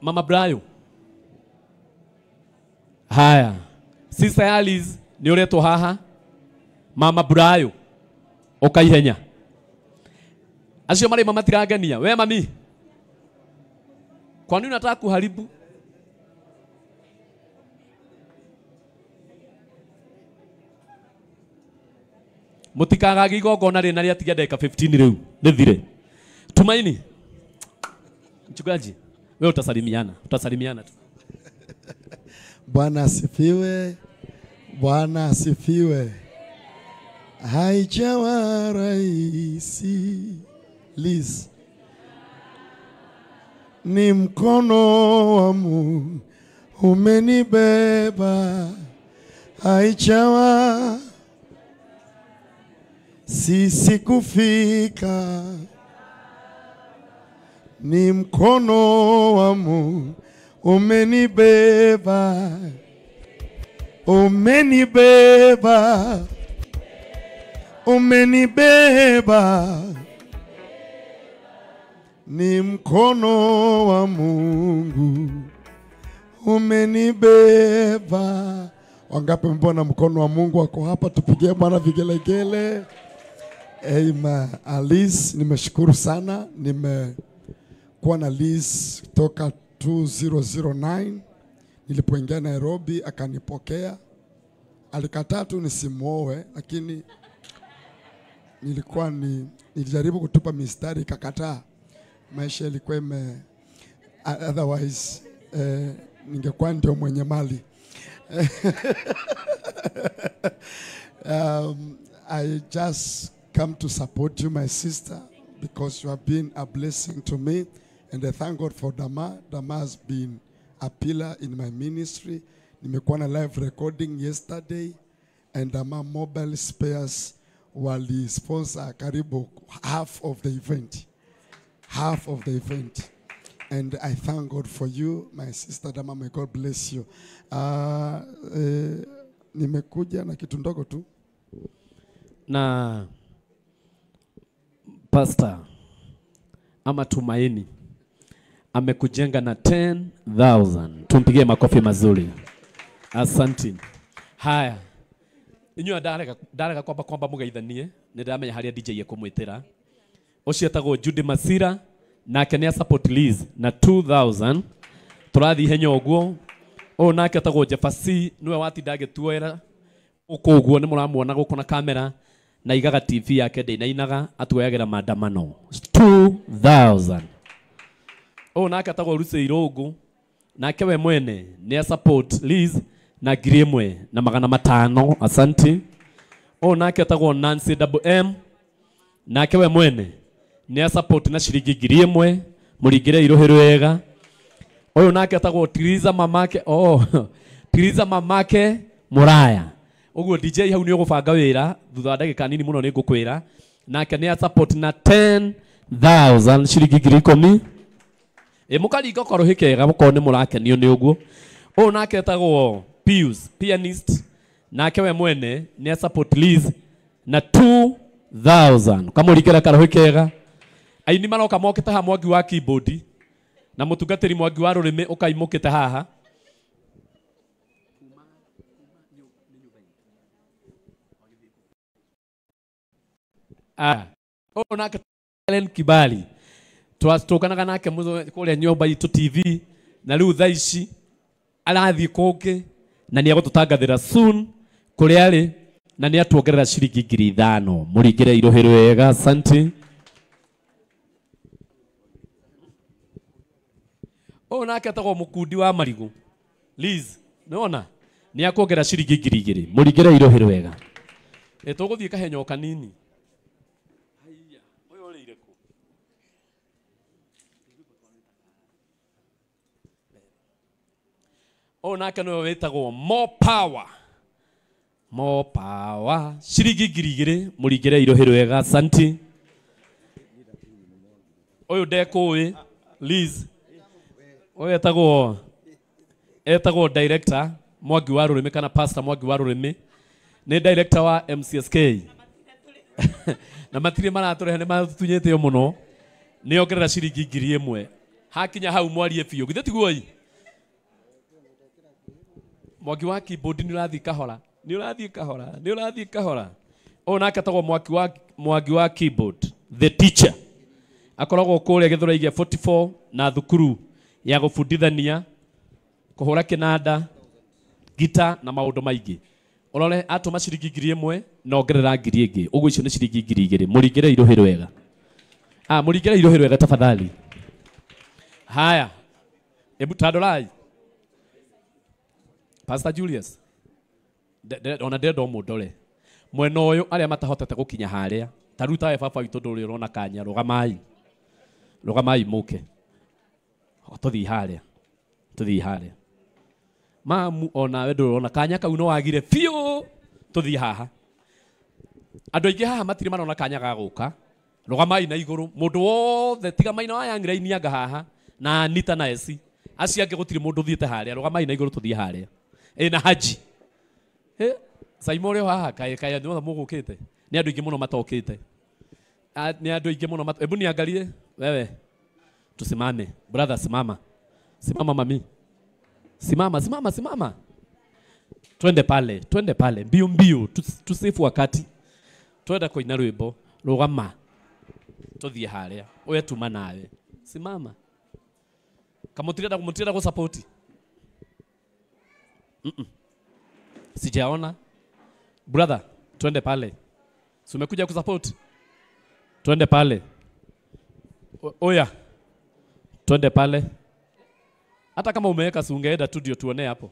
Mama Brayo. Haya. Sister Alice ni uretwo haha. Mama Brayo. Ukaihenya. Acio mari mama tirangenia. We mami. Kwa nini unataka kuharibu? Mutikagage igongona rina rĩatigia ndagĩka 15 rĩu rĩthire. Tumaini. Mchungaji, wewe utasalimiana, utasalimiana tu. Bwana asifiwe. Bwana asifiwe. Haijawa rahisi Liz. Ni mkono wa Mungu umenibeba. Haijawa sisi kufika. Ni mkono wa Mungu umenibeba. Umenibeba. Umenibeba. Ni mkono wa Mungu umenibeba. Wangapi mbona mkono wa Mungu wako hapa? Tupigie Bwana vigelegele. Amen. Alice, nimeshukuru sana. Nimekuwa na Liz toka 2009 nilipoingia Nairobi, akanipokea. Alikataa tu nisimuoe, lakini nilikuwa nilijaribu kutupa mistari ikakataa. Maisha ilikuwa ime, otherwise ningekuwa ndio mwenye mali. I just come to support you, my sister, because you have been a blessing to me, and I thank God for Dama. Dama has been a pillar in my ministry. Nimekuwa na live recording yesterday, and Dama Mobile Spares wali sponsor karibu half of the event. Half of the event. And I thank God for you, my sister Dama. May God bless you. Nimekuja na kitu ndogo tu. Na Pastor ama Tumaini amekujenga na 10,000. Tumpigie makofi mazuri. Asante. Haya. Inyuĩ ndarega kwamba kwamba mugeithanie, nĩ ndamenya harĩa DJ ekumwĩtĩra. Ũcio etagwo Judy Masira, nake nĩ support Liz na 2,000. Tũrathiĩ ihenya ũguo. Ũyũ nake etagwo Jefasi, nĩwe watinda agĩtuoera gũkũ ũguo, nĩ mũramuona gũkũ na kamera, na igaga TV yake ndĩinainaga, atuoyagĩra maandamano 2,000. Ũyũ nake etagwo Lucy Irũngũ, nake we mwene nĩ support Liz na 1,500. Asante. Ũyũ nake etagwo Nancy Double M, nake we mwene nĩ support na ciringi 1,000. Mũringĩre iruhĩ rwega. Ũyũ nake etagwo Tiriza mamake, oh, Tiriza mamake Muraya. Ũguo DJ hau nĩ ũgũbanga wĩra thutha wa ndagĩka nini mũno nĩ ngũkwĩra. Nake nĩ support na 10,000 ciringi 10,000. Mũkaringa karuhĩ kega mũkorwo nĩ mũrakenio nĩ ũguo. Ũyũ nake etagwo Pius, pianist, nake we mwene nĩ support Liz na 2,000. Kamũringĩra karuhĩ kega. Aini maroka mokĩte haha Mwangi wa keyboard na mũtungatĩri Mwangi wa rũrĩmĩ ũkaimũkĩte haha. Ũyũ nake Helen Kibali twatũkanaga nake kũrĩa nyũmba itũ TV, na rĩu thaa ici arathiĩ kũngĩ na nĩ egũtũtangathĩra soon kũrĩa arĩ, na nĩ atuongerera ciringi 5,000. Mũringĩre iruhĩ rwega. Asante. Ũyũ nake etagwo Mũkundi wa Marigũ Liz, nĩwona nĩ akuongerera ciringi 2,000. Mũringĩre iruhĩ rwega. Tũgũthiĩ kahenya o kanini. Haiya, ũyũ ũrĩire kũ? Ũyũ nake nĩwe wĩtagwo More Power. More Power ciringi 2,000. Mũringĩre iruhĩ rwega. Asante. Ũyũ ndekũĩ Liz, ũyũ etagwo director Mwangi wa rũrĩmĩ kana pastor Mwangi wa rũrĩmĩ, nĩ director wa MCSK. Na matirĩ maratũrehe, nĩ matunyĩte mũno. Nĩ ongerera ciringi 1,000. Hakinya hau mwarie biũ. Githĩ tiguo ii? Mwangi wa keyboard nĩ ũrathiĩ kahora. Nĩ ũrathiĩ kahora. Nĩ ũrathiĩ kahora. Ũyũ nake etagwo Mwangi wa keyboard, the teacher. Akoragwo kũrĩa Gĩthũrai gĩa 44 na thukuru ya gũbundithania kũhũra kĩnanda, gita na maũndũ maingĩ. Ũrore atũma ciringi 1000 na ongerera 1000 ĩngĩ. Ũguo icio nĩ ciringi 2000. Mũringĩre irũhĩ rwega. Mũringĩre irũhĩ rwega tafadhali. Haya. Ebu tandorai. Pastor Julius. Ona ndĩrenda ũmũndore. Mwena ũyũ arĩa matahotete gũkinya harĩa. Ta rĩu tawe baba witũ ndũrĩ ũrona kanya, rũgamai. Rũgamai mũke. Tũthiĩ harĩa. Tũthiĩ harĩa. Mamu onawe ndũrĩ ũrona kanya kau no wagire biũ. Tũthiĩ haha. Andũ aingĩ haha matirĩ marona kanya ga gũka. Rũgamai na igũrũ. Mũndũ wothe tiga maina wa Young Rain anga haha na Anita na Esi. Acio angĩ gũtirĩ mũndũ ũthiĩte harĩa. Rũgamai na igũrũ tũthiĩ harĩa. Na Haji. Saimo ũrĩ o haha kaĩ kaĩ andũ othe mũgũkĩte. Nĩ andũ aingĩ mũno matokĩte. Nĩ andũ aingĩ mũno Hebu niangalie wewe. Tusimame. Brother simama. Simama mami. Simama, simama, simama. Twende pale, twende pale. Mbio mbio, tusifu wakati. Twenda kũina rwĩmbo, rũgama. Tũthiĩ harĩa. Ũyũ tuma nawe. Simama. Kamũtirenda mũtirenda gũsupport. Sijaona. Brother, twende pale. Si umekuja kusupport? Twende pale. Oya. Twende pale. Hata kama umeweka si ungeenda tu ndio tuone hapo.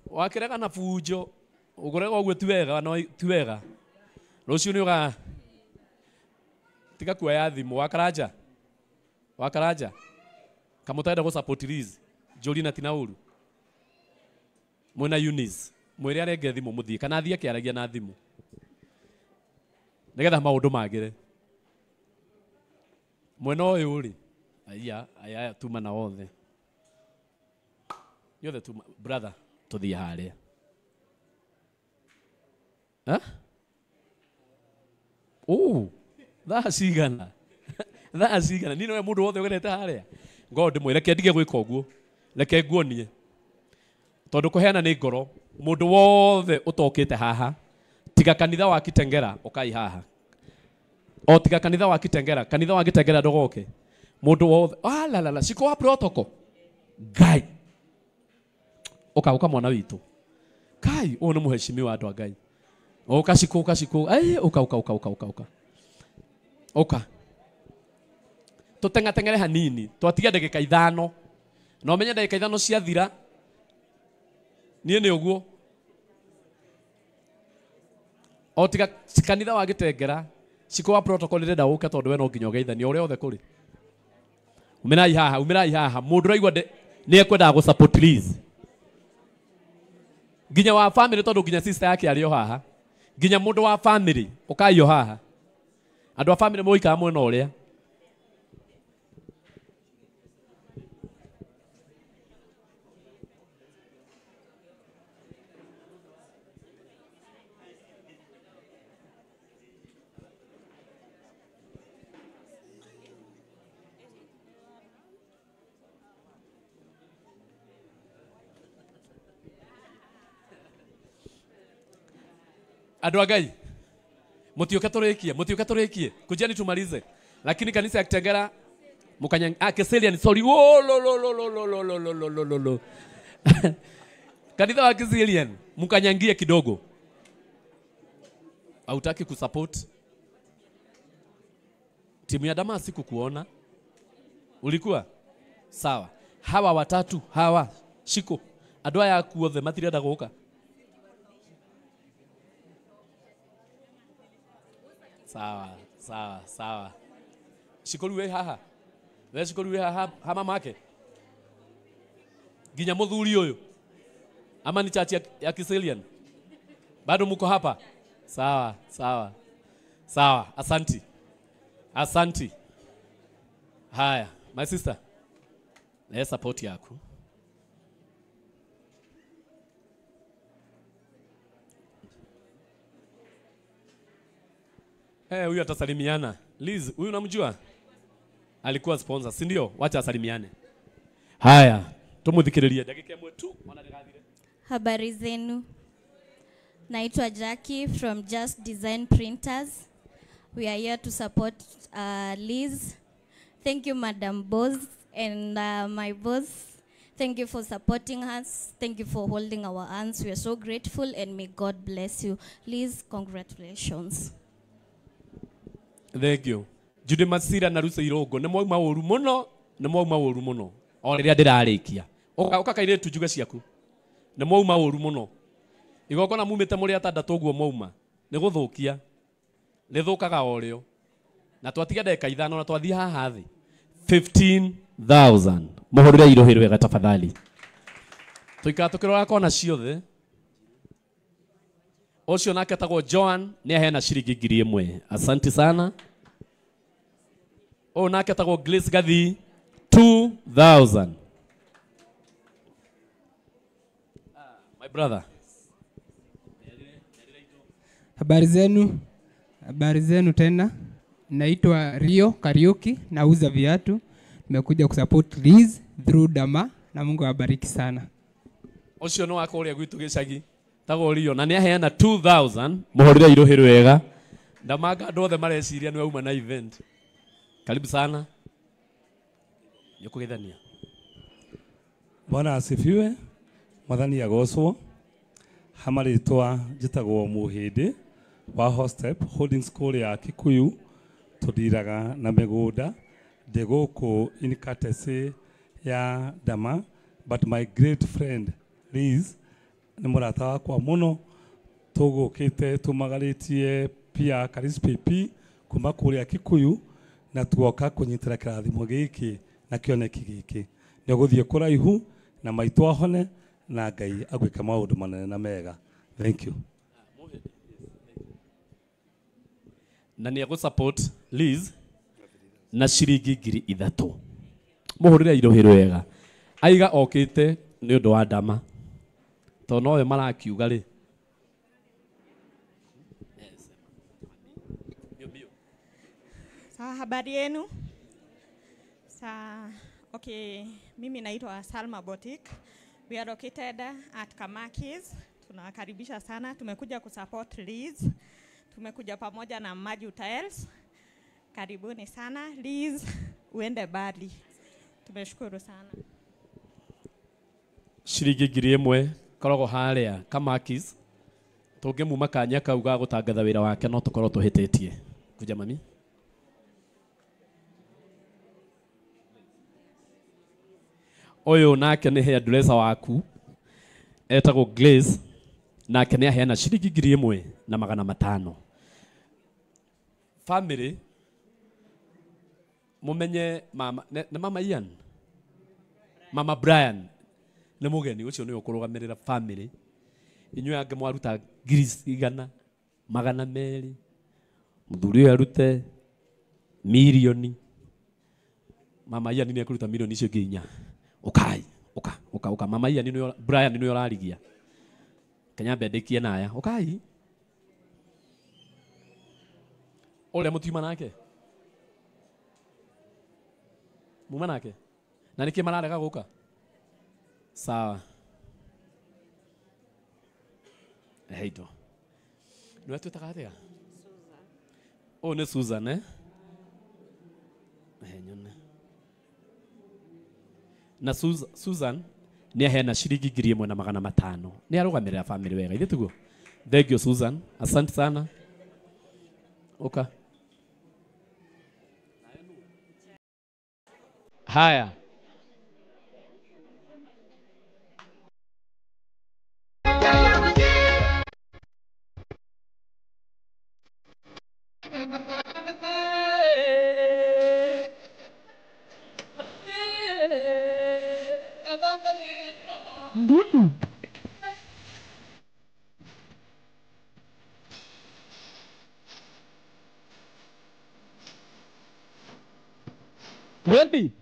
Wakirega na fujo, ugurega uguo ti wega, no ti wega. Rũciũ nĩ ũga tiga kuoya thimũ wakaraja. Wakaraja. Kamũtenda gũ support Liz, Njũri na tina ũru. Mwena Eunice, mwĩre arenge thimũ mũthiĩ kana athiĩ akĩaragia na thimũ. Nĩgetha maũndũ magĩre. Mwena ũyũ rĩ, aya aya tuma na othe. Yothe tuma brother tũthiĩ harĩa. Oh, thaa cigana. Thaa cigana. Niĩ nĩwe mũndũ wothe ũgerete harĩa. Ngo ndĩmwĩre reke ndige gwĩka ũguo. Reke nguonie. Tondũ kũheana nĩ ngoro. Mũndũ wothe ũtokĩte haha. Tiga kanitha wa Kitengera ũkai haha. O tiga kanitha wa Kitengera, kanitha wa Kitengera ndũgoke. Mũndũ wothe, la la la, ciko wa protocol. Ngai. Ũka ũka mwana witũ. Kai, ũyũ nĩ mũheshimiwa andũ a Ngai. Ũka ciko, ũka ciko. Ai, ũka ũka ũka ũka ũka ũka. Ũka. Tũteng'ateng'ere hanini, twatiga ndagĩka 5. Na ũmenye ndagĩka 5 ciathira. Niĩ nĩ ũguo. O tiga kanitha wa Gĩtengera, ciko wa protocol ndĩrenda ũke tondũ we no nginya ũgeithanie ũrĩa othe kũrĩ. Umĩrai haha, umĩrai haha. Mũndũ ũraigua nĩ ekwendaga gũ support Liz. Nginya wa family tondũ nginya sister yake arĩ o haha. Nginya mũndũ wa family ũkai o haha. Andũ a family mũikara mwena ũrĩa. Andũ a Ngai, mũtiũke tũrĩkie, mũtiũke tũrĩkie. Kujeni tumalize. Lakini kanisa ya Kitengera Kiserian, sorry. Oh, lo lo lo lo lo lo lo lo lo lo lo. Kanitha wa Kiserian, mkanyangie kidogo. Hautaki kusupport timu ya Dama sikukuona. Ulikuwa? Sawa. Hawa watatu, hawa shiko. Andũ aya aku othe matirenda gũka. Sawa, sawa, sawa. Shiko rĩu wĩ haha. We shiko rĩu wĩ haha ha mamake. Nginya mũthuri ũyũ. Ama ni chachi ya Kiserian. Bado muko hapa? Sawa, sawa. Sawa, asanti. Asanti. Haya, my sister. Na support yako. Huyu atasalimiana. Liz, huyu unamjua? Alikuwa sponsor, si ndio? Wacha asalimiane. Haya, tumuthikiririe ndagika ĩmwe tu ona ndĩgathire. Habari zenu. Naitwa Jackie from Just Design Printers. We are here to support Liz. Thank you, Madam Boss and my boss. Thank you for supporting us. Thank you for holding our hands. We are so grateful and may God bless you. Liz, congratulations. Thank you. Judy Masira na Rusa Irongo nĩ mwauma ũru mũno, nĩ mwauma ũru mũno. O rĩrĩa ndĩrarĩkia. Ũka ũka kairĩtu njuge ciaku. Nĩ mwauma ũru mũno. Igongona mumĩte mũrĩ atandatũ ũguo mwauma. Nĩ gũthũkia. Rĩthũkaga o rĩo. Na twatiga ndagĩka 5 na twathiĩ haha thĩ. 15,000. Mũhũrĩre irohĩ rwega tafadhali. Tũikara tũkĩrora kona ciothe. Ũcio nake etagwo Joan nĩ aheana ciringi 1,000. Asante sana. Ũyũ nake etagwo Grace Gathi 2,000. My brother. Habari zenu. Habari zenu tena. Naitwa Rio Kariuki, nauza viatu. Nimekuja kusupport Liz through Dama na Mungu awabariki sana. Ũcio nĩ wa kũrĩa gwitũ gĩcagi. Tagwo Rio na nĩ aheana 2,000. Mũhũrĩre irohĩ rwega. Ndamanga andũ othe mareciria nĩ wauma na event. Karibu sana. Nĩ ũkũgeithania. Bwana asifiwe. Mwathani agocwo. Hamarĩtwa njĩtagwo Mũhĩndĩ wa Hostep Holding School ya Kikuyu. Tũndiraga na mĩgũnda. Ndĩ gũkũ in courtesy ya Dama, but my great friend Liz nĩ mũrata wakwa mũno. Tũgũkĩte tũmagarĩtie pia Karis PP kuma kũrĩa Kikuyu na tuoka kũnyitĩra kĩrathimo gĩkĩ na kĩoneki gĩkĩ. Nĩ ũgũthiĩ kũraihu na maitũ ahone na Ngai agwĩka maũndũ manene na mega. Thank you. Na nĩ egũ support Liz na ciringi 3,000. Mũhũrĩre irohĩ rwega. Aiga okĩte nĩ ũndũ wa Dama. Tondũ nowe marakiuga rĩ. Sawa, habari yenu? Okay, mimi naitwa Salma Boutique. We are located at Kamakis. Tunawakaribisha sana. Tumekuja kusupport Liz. Tumekuja pamoja na Maju Tiles. Karibuni sana. Liz, uende mbali. Tumeshukuru sana. Ciringi 1,000 koragwo harĩa Kamakis. Tũngĩmuma kanya kau ga gũtangatha wĩra wake no tũkorwo tũhĩtĩtie. Kuja mami. Ũyũ nake nĩ hairdresser waku etagwo Glaze, nake nĩ aheana ciringi 1,500. Family mumenye mama nĩ mama Ian, mama Brian nĩ mũgeni ũcio nĩwe ũkũrũgamĩrĩra family. Inyuĩ angĩ mwaruta 100,000 200, mũthuri ũyũ arute mirioni, mama Ian nĩ ekũruta mirioni icio ingĩ 4. Ukai, uka, uka, uka. Mama Ian nĩwe Brian nĩwe ũrarigia. Kenya mbendĩkie naya. Ukai. Ũrĩa mũtiuma nake? Muma nake? Na nĩkĩ mararega gũka? Sawa. Ehe indo. Nĩwe twĩtaga atĩa? Ũyũ nĩ Susan, eh? Ehe nyone. Na Susan nĩ aheana ciringi 1,500. Nĩ arũgamĩrĩra family wega, ithe tiguo? Thank you Susan. Asante sana. Uka. Haya. Ready?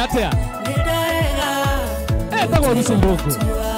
Atea. Etagwo Rusumbuku.